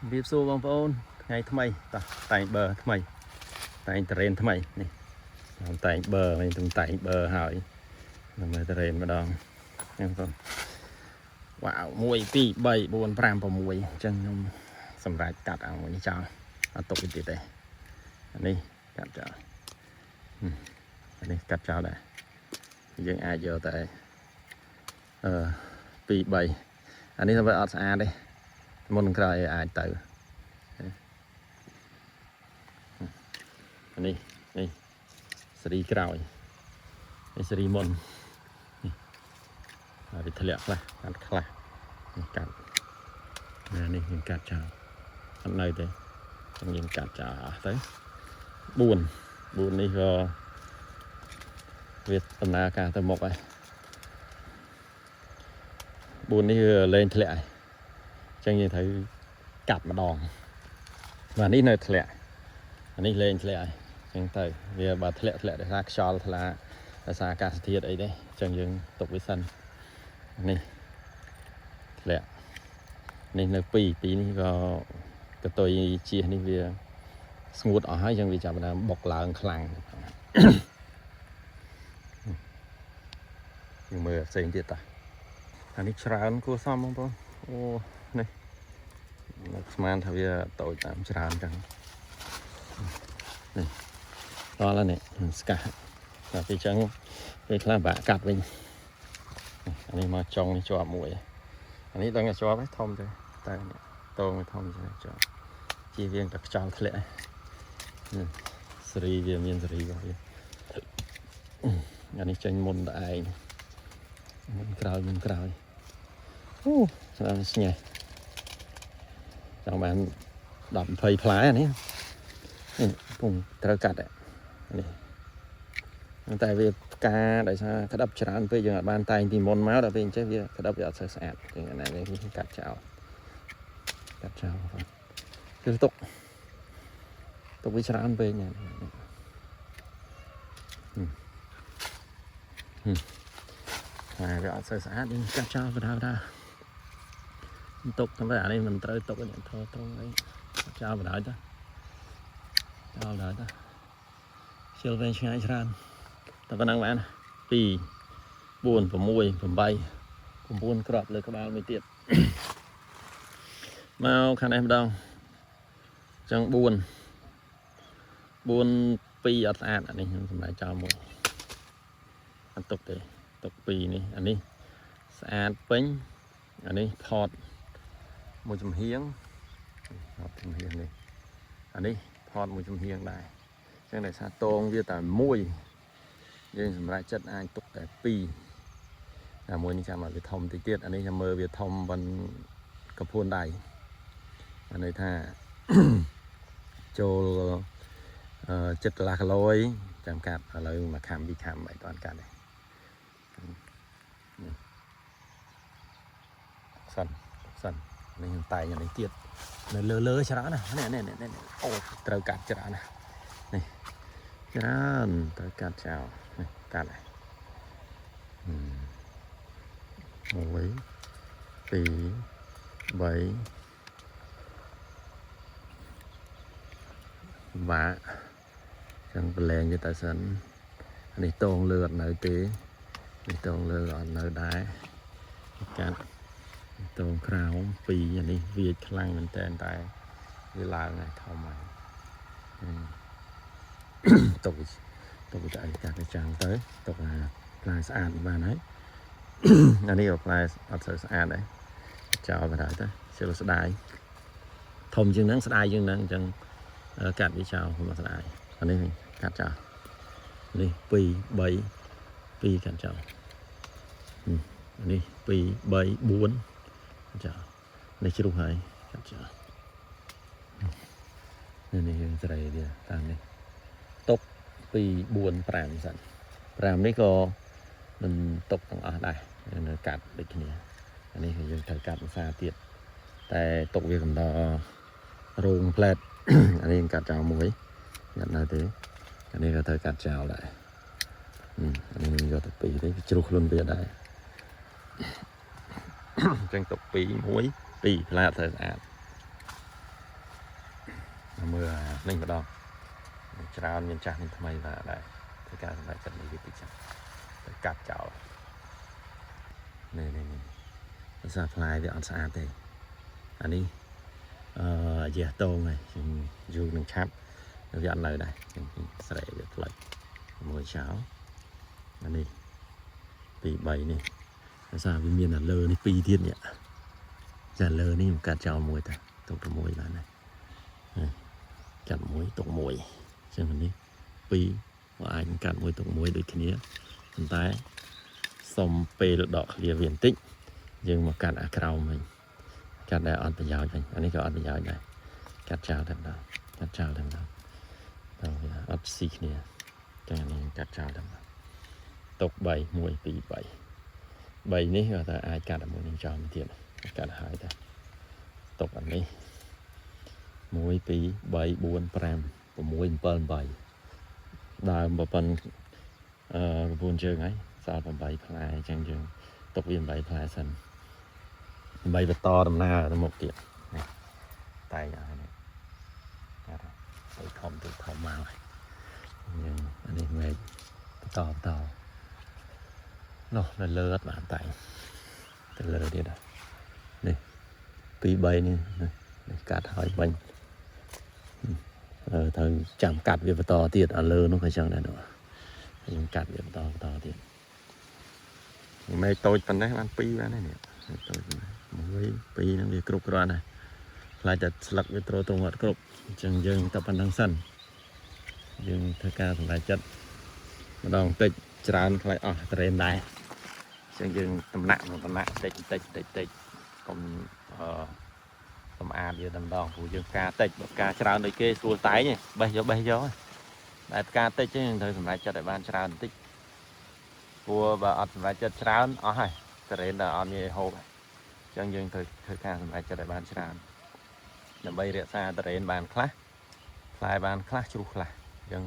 ជំរាបសួរបងប្អូនថ្ងៃថ្មីតោះតែងបឺថ្មីតែងតរ៉េនថ្មីនេះខ្ញុំតែងបឺវិញខ្ញុំតែងបឺហើយនឹងមើលតរ៉េនម្ដងហ្នឹងបងប្អូនវ៉ាវ1 2 3 4 5 6អញ្ចឹងខ្ញុំសម្រាប់កាត់ឲ្យនេះចោលអត់ទុកវាទៀតទេអានេះកាត់ចោលហឹមអានេះកាត់ចោលដែរយើងអាចយកតែអឺ2 3អានេះទៅអត់ស្អាតទេមុននឹងក្រោយអាចទៅ នេះនេះសេរីក្រោយនេះសេរីមុននេះហើយវាធ្លាក់ខ្លះកាត់ខ្លះនេះកាត់ណានេះយើងកាត់ចោលអត់នៅទេចឹងយើងកាត់ចោលអស់ទៅ4 4នេះក៏វាដំណើរការទៅមុខហើយ4នេះវាលែងធ្លាក់ហើយចឹងយើងត្រូវកាត់ម្ដងបាទនេះនៅធ្លាក់ អានេះលែងធ្លាក់ហើយអញ្ចឹងទៅវាបើធ្លាក់ធ្លាក់ដោយសារខ្យល់ថ្លាដោយសារអាកាសធាតុអីទេអញ្ចឹងយើងទុកវាសិននេះធ្លាក់នេះនៅ2 2នេះក៏កតុយជៀសនេះវាស្ងួតអស់ហើយអញ្ចឹងវាចាប់ផ្ដើមបុកឡើងខ្លាំងយើងមើលផ្សេងទៀតតាអានេះច្រើនគួរសមបងប្អូនអូនេះនឹកស្មានថាវាតូចតាមច្រើនអញ្ចឹង នេះដល់ហើយនេះស្កាស់ដល់ពេលចឹងពេលខ្លះបាក់កាត់វិញអានេះមកចុងនេះជាប់មួយអានេះដឹងតែជាប់ហើយធំទេតែនេះតងវាធំជាងជាប់ជៀសវាងតែខ្យល់ធ្លាក់នេះសេរីវាមានសេរីរបស់វាអានេះចេញមុនតែឯងមុនក្រោយមុនក្រោយអូស្ដាប់ស្ញេះចង់បាន10 20ផ្លែអានេះ នេះកំពុងត្រូវកាត់នេះតែវាផ្កាដោយសារក្តាប់ច្រើនពេកយើងអាចបានតែងពីមុនមកដល់ពេលអញ្ចឹងវាក្តាប់វាអត់សូវស្អាតជាងអានេះកាត់ចោលកាត់ចោលបាទគឺទុកទុកវាច្រើនពេកនេះហឹមហឹមហើយវាអត់សូវស្អាតយើងកាត់ចោលបណ្ដាបណ្ដាទុកតែអានេះមិនត្រូវទុកនេះថត្រង់អីចោលបណ្ដាទៅ ចោលដល់តាជិលវែងឆ្ងាយច្រើនតែប៉ុណ្ណឹងបាន2 4 6 8 9គ្រាប់លើក្បាលមួយទៀត មកខាងនេះម្ដងចឹង4 4 2អត់ស្អាតអានេះខ្ញុំសម្រាប់ចោលមួយអត់ទុកទេទុក2នេះអានេះស្អាតពេញអានេះផតមួយចំហៀងផតចំហៀងនេះអានេះ ថតមួយចំហៀងដែរអញ្ចឹងដោយសារតងវាតែមួយយើងសម្រាប់ចិត្តអាចទុកតែពីរតែមួយនេះចាំឲ្យវាធំតិចទៀតអានេះចាំមើលវាធំប៉ុនកពួនដៃអានេះថា ចូលអឺចិត្តកន្លះគីឡូអីចាំកាត់ឥឡូវមួយខាំពីរខាំអីតាន់កាត់ទេនេះសិនសិននេះខ្ញុំតែងអានេះទៀត នៅលើលើច្រើនណាស់នេះនេះនេះនេះអូត្រូវកាត់ច្រើនណាស់នេះច្រើនត្រូវកាត់ចោលនេះកាត់ហើយមួយពីរបីបាក់ចឹងប្រឡែងវាទៅសិននេះតងលើអត់នៅទេនេះតងលើអត់នៅដែរកាត់ តងក្រោមពីរអានេះវាខ្លាំងមែនតើតែវាឡើងហើយធំហើយទុកទុកវាទៅអីកាត់ទៅចាំងទៅទុកអាផ្លែស្អាតបានហើយ អានេះក៏ផ្លែអត់សូវស្អាតដែរចោលទៅហើយទៅជិលស្ដាយធំជាងហ្នឹងស្ដាយជាងហ្នឹងអញ្ចឹងកាត់វាចោលខ្ញុំអត់ស្ដាយអានេះកាត់ចោលនេះ2 3 2កាត់ចោលនេះ2 3 4ចានេះជ្រុះហើយកាត់ចោលនេះនេះយើងស្រីវាតាមនេះទុក2 4 5សិន5នេះក៏មិនទុកទាំងអស់ដែរនៅកាត់ដូចគ្នាអានេះគឺយើងត្រូវកាត់ភាសាទៀតតែទុកវាកំដររោងផ្លែត អានេះយើងកាត់ចោលមួយកាត់នៅទេអានេះក៏ត្រូវកាត់ចោលដែរអានេះយើងយកទៅពីរទេវាជ្រុះខ្លួនវាដែរ អញ្ចឹងទុក2 1 2ផ្លែអត់ត្រូវស្អាត មើលអានេះម្ដងច្រើនមានចាស់មានថ្មីបាទដែរធ្វើការសម្រេចចិត្តមួយវាតិចចឹងទៅកាត់ចោលនេះនេះនេះភាសាផ្លែវាអត់ស្អាតទេអានេះអឺយ៉ាតងហើយយូរនឹងឆាប់វាអត់នៅដែរស្រែវាផ្លិចមួយចោលអានេះ2 3នេះភាសាវាមានអាលើនេះ2ទៀតនេះចាលើនេះខ្ញុំកាត់ចោលមួយតាទុកតែមួយបានដែរកាត់មួយទុកមួយចឹងនេះ2ក៏អាចកាត់មួយទុកមួយដូចគ្នាប៉ុន្តែសុំពេលដកឃ្លាវាបន្តិចយើងមកកាត់អាក្រោមវិញកាត់ដែលអត់ប្រយោជន៍វិញអានេះក៏អត់ប្រយោជន៍ដែរកាត់ចោលតែម្ដងកាត់ចោលតែម្ដងតើវាអត់ស៊ីគ្នាចឹងអានេះកាត់ចោលតែម្ដងទុក3 1 2 3 3នេះក៏តែអាចកាត់អាមួយនឹងចោលមួយទៀតកាត់ហើយតែទុកអានេះ1 2 3 4 5 6 7 8ដើមបើប៉ុនអឺ9ជើងហើយសល់8ផ្លែអញ្ចឹងយើងទុកវា8ផ្លែសិនដើម្បីបន្តដំណើរទៅមុខទៀតនេះតែងឲ្យនេះកាត់ទៅធំទៅធំមកហើយយើងអានេះមែកបន្តបន្តនោះនៅលើអត់បានតែងទៅលើទៀតនេះ2 3នេះនេះកាត់ហើយបាញ់ត្រូវចាំកាត់វាបន្តទៀតអាលើនោះក៏ចឹងដែរនោះខ្ញុំកាត់វាបន្តបន្តទៀតមែកតូចប៉ុណ្ណេះបាន2បានហើយនេះតូចប៉ុណ្ណេះ1 2ហ្នឹងវាគ្រប់គ្រាន់ហើយខ្លាចតែស្លឹកវាទ្រទ្រង់អត់គ្រប់អញ្ចឹងយើងតែប៉ុណ្្នឹងសិនយើងធ្វើការសម្រេចចិត្តម្ដងតិចច្រើនខ្លាចអស់ត្រេនដែរអញ្ចឹងយើងតំណាក់មកតំណាក់តិចតិចតិចតិចកុំអឺសម្អាតវាតែម្ដងព្រោះយើងផ្កាតិចបើផ្កាច្រើនដូចគេស្រួលតែងឯងបេះយកបេះយកតែផ្កាតិចយើងត្រូវសម្រេចចិត្តឲ្យបានច្រើនបន្តិចព្រោះបើអត់សម្រេចចិត្តច្រើនអស់ហើយត្រេនដល់អត់មានអីហូបអញ្ចឹងយើងត្រូវធ្វើការសម្រេចចិត្តឲ្យបានច្រើនដើម្បីរក្សាត្រេនបានខ្លះផ្លែបានខ្លះជ្រុះខ្លះអញ្ចឹង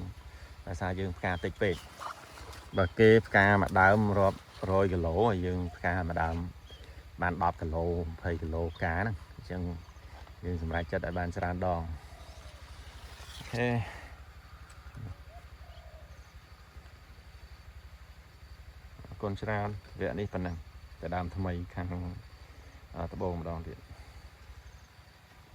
ដោយសារយើងផ្កាតិចពេកបើគេផ្កាមួយដើមរាប់100គីឡូហើយយើងផ្កាមួយដើមបាន10គីឡូ20គីឡូផ្កាហ្នឹងអញ្ចឹងយើងសម្រេចចិត្តឲ្យបានច្រើនដង OK អរគុណច្រើនវគ្គនេះប៉ុណ្ណឹងតែដើមថ្មីខាងត្បូងម្ដងទៀត។